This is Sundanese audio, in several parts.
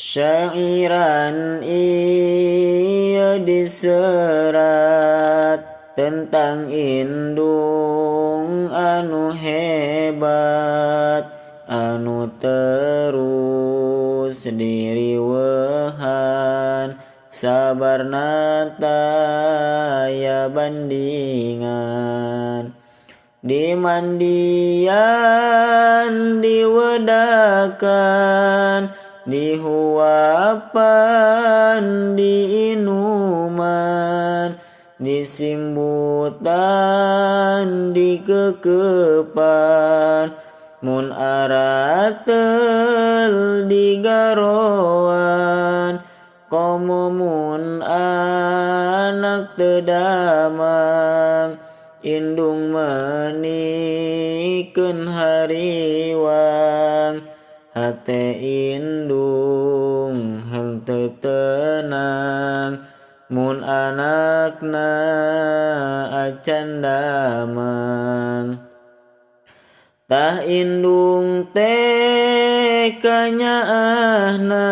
Syairan ieu diserat tentang indung anu hebat anu terus diriweuhan sabarna taya bandingan dimandian diwedakan dihuapan diinuman disimbutan dikekepan mun aratel digaroan komo mun anak teu damang indung menikeun hariwang hate indung henteu tenang mun anakna acan damang. Tah indung teh kanyaahna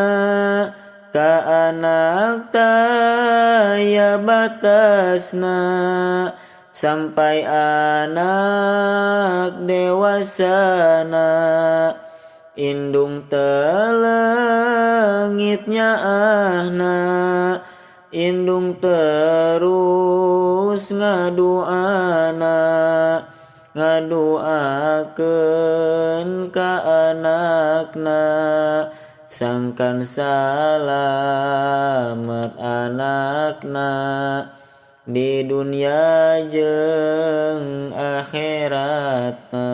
ka anak taya batasna sampai anak dewasana indung telengit nyaahna indung terus ngaduana ngaduakeun ka anakna sangkan salamet anakna di dunia jeung akhiratna.